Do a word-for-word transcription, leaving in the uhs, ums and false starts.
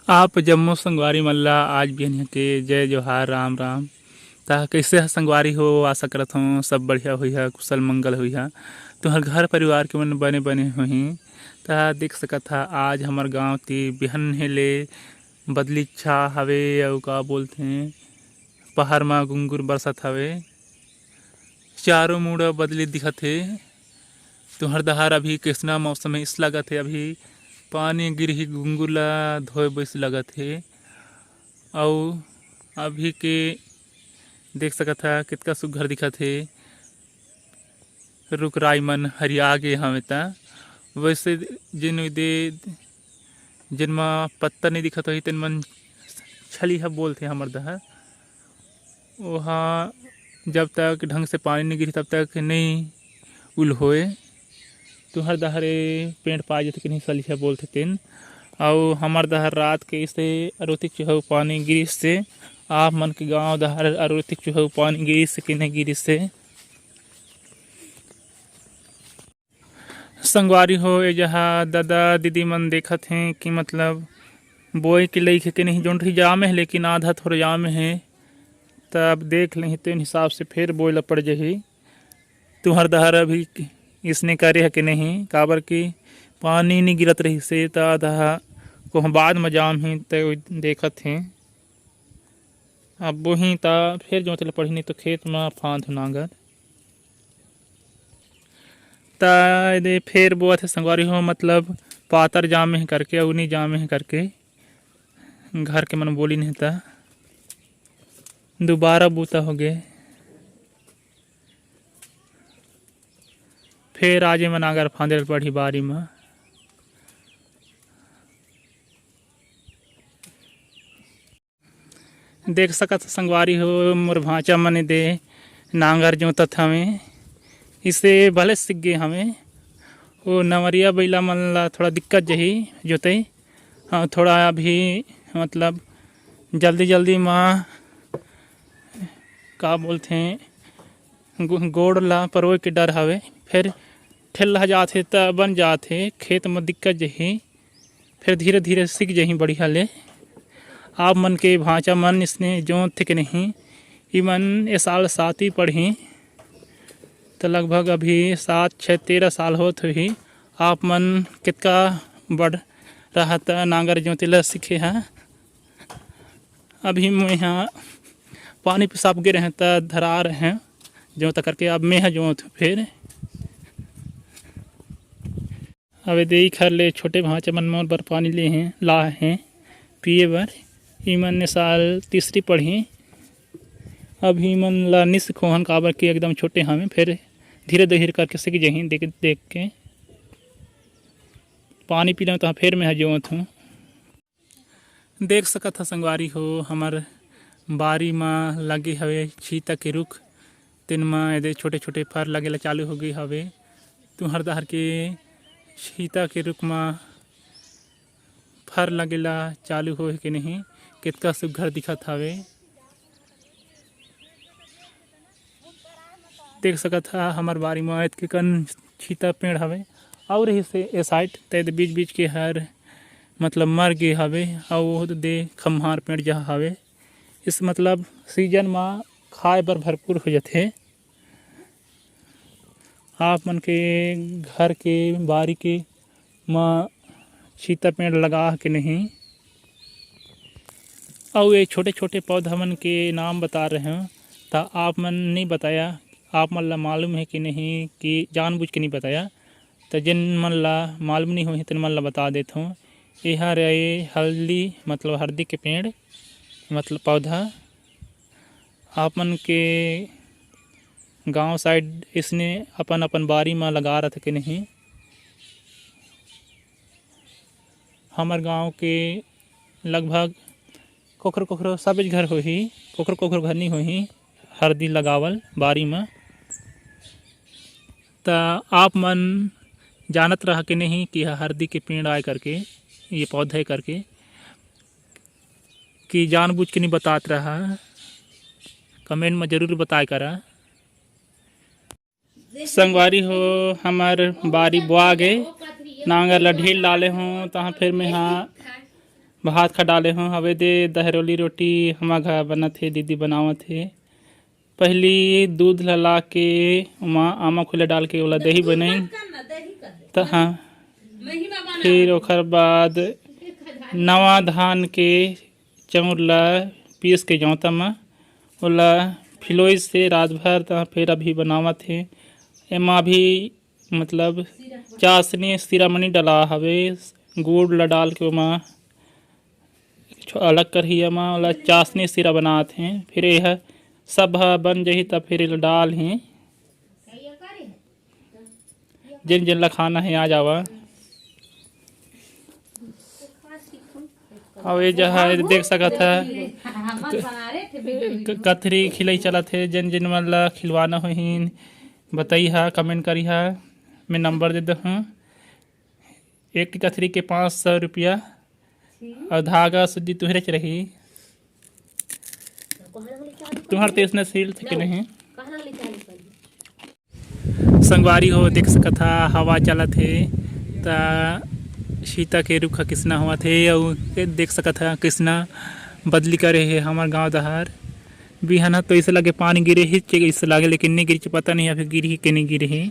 आप जम्मो संगवारी मन ला आज बिहनिया के जय जोहार, राम राम। ता कइसे ह संगवारी हो? आशा करत हौं सब बढ़िया होइहा, कुशल मंगल होइहा। तुंहर घर परिवार के मन बने बने होही। ता देख सकत हा, आज हमर गांव ती बिहनिया ले बदली छा हवे, अउ का बोलथे, पहाड़ मा गुंगुर बरसत हवे। चारों मुड़ा बदली दिखत हे। तुंहर डहर अभी कइसना मौसम हे, अइस लगत हे अभी पानी गिरही, गुंगुर ला धोए बइस लगत हे। अउ अभी के देख सकत हा, कितका सुग्घर दिखत हे। रुख राई मन हरिया गे हवे ता। वइसे जेन दे, जेन मा पत्ता नइ दिखत होही, तेन मन छलिहा बोलथे हमर डहर। ओहा जब तक ढंग से पानी नइ गिरही, तब तक नइ उलहोए। तुंहर डहर ए पेड़ पाए जथे कि नहीं, छलिहा बोलथे तेन। अउ हमर डहर रात के अइसे अरोतिक चुहउ पानी गिरिस हे। आप मन के गांव डहर अरोतिक चुहउ पानी गिरिस हे कि नहीं गिरिस हे? संगवारी हो, ए जहा दादा दीदी मन देखत हें कि मतलब बोए के लइक हे कि नहीं, जोंटरी जामे हे, लेकिन आधा थोर जामे हे। त अब देख लेही, तेन हिसाब से फेर बोए ला पड़ जही। तुंहर डहर अभी इसने करे हे कि नहीं, काबर कि पानी नइ गिरत रहिस हे, त आधा कोहा बाद म जामही, त देखत हें। अब बोही त फेर जोते ला पड़ही, नहीं तो खेत म फांदहूं नांगर। त एदे फेर बोअत हे संगवारी हो, मतलब पातर जामे हे करके, अउ नइ जामे हे करके घर के मन बोलिन हे, त दुबारा बूता होगे। फेर आज एमा नांगर फांदे ल पड़ही बारी म। देख सकत ह संगवारी हो, मोर भांचा मन एदे नांगर जोतत हवे। इसे भले सीख गे हवे। वो नवरिया बइला मन ला थोड़ा दिक्कत जही जोतई। हाँ, थोड़ा अभी मतलब जल्दी जल्दी म का बोलथे, गो-, गोड़ ला परोए के डर हवे। फेर ठेलहा जाथे त बन जाथे, खेत म दिक्कत जही। फेर धीरे धीरे सीख जही बढ़िया ले। आप मन के भांचा मन इसने जोतथे के नहीं, इमन ए साल सातवीं पढ़ही, त लगभग अभी सात, छः, तेरह साल होत होही। आप मन कितका बड़ रहा त नांगर जोते ला सीखे हा। अभी मैं हा पानी पेशाब गे रहे त धरा रहे जोत करके, अब मैं हा जोत हूँ फेर। अब एदे इखर ले छोटे भांचा मन मोर बर पानी ले हें, ला हें पिए बर। इमन ए साल तीसरी पढ़ही। अब इमन ला नि सिखोहन, काबर कि एकदम छोटे हवे, फेर धीरे धीरे करके सीख जही देख देख के। पानी पी लें त फेर मैं हा जोत हूँ। देख सकत ह संगवारी हो, हमर बारी म लगे हवे छीता के रुख, तेन म एदे छोटे-छोटे फर लगे ला चालू हो गे हवे। तुंहर डहर के छीता के रुख म फर लगे ला चालू होहे के नहीं, कितका सुग्घर दिखत हवे। देख सकत ह, हमर बारी म एतके कन छीता पेड़ हवे, अउ रहिस ए side, त एदे बीच-बीच के हर, मतलब, मर गे हवे, अउ ओ दे खम्हार पेड़ जहाँ हवे। इस, मतलब, season म खाए बर भरपूर हो जाथे। आप मन के घर के बारी के म छीता पेड़ लगा के नहीं। अउ ये छोटे-छोटे पौधा मन के नाम बता रहे हंव, त आप मन नहीं बताया, आप मन ला मालूम है कि नहीं कि जानबूझ के नहीं बताया, त जेन मन ला मालूम नहीं होही, तेन मन ला बता देत हंव। एहर ये हल्दी, मतलब हरदी के पेड़, मतलब पौधा। आप मन के गांव side इसने अपन-अपन बारी म लगा रथे के नहीं? हमर गांव के लगभग कोखरो-कोखरो सबेच घर होही, कोखरो-कोखरो घर नहीं होही हरदी लगावल बारी म। त आप मन जानत रहा के नहीं कि हरदी के पेड़ आय करके, ये पौधा हे करके, कि जानबूझ के नहीं बतात रहा, comment म जरूर बताए करा। संगवारी हो, हमर बारी बोआ गे, नांगर ला ढील डाले हों, तहाँ फिर मैं हा भात खा डाले हों। हवे दे दहरोली रोटी हमर घर बनत हे, दीदी बनावत हे। पहिली दूध ला ला के ओमा आमा खुला डाल के ओला दही बनाइन। त हाँ, फिर ओखर बाद नवा धान के चाउर ला पीस के जौंता म ओला फिलोइस से रात भर, त फिर अभी बनावत हे। एमा अभी मतलब चाशनी सिरामनी डला हवे, गुड़ ला डाल के ओमा छो-, अलग करहिया म ओला चाशनी सिरा बनात हे। फिर एह सब ह बन जही, त फिर एला डाल हे। जेन जेन ला खाना हे, आ जावा। अउ ये जहा देख सकत ह, क-, क-, कथरी खिलई चलत हे। जेन जेन मन ला खिलवाना होही, बताई हा, कमेंट करी हा, मैं नंबर दे दहूँ। एक ठी कथरी के पाँच सौ रुपया अउ धागा सुद्धी तुहरेच रही। तुहर तेसने सिल थे के नहीं। संगवारी हो, देख सकत हा, हवा चलत हे, त सीता के रुख ह किसना होवत हे, अउ ए देख सकत हा, किसना बदली करे हे हमर गांव डहर। बिहान ह तो ऐसे लगे पानी गिरे ही, के ऐसे लगे, लेकिन नहीं गिरी, पता नहीं अभी गिरही के नहीं गिरही।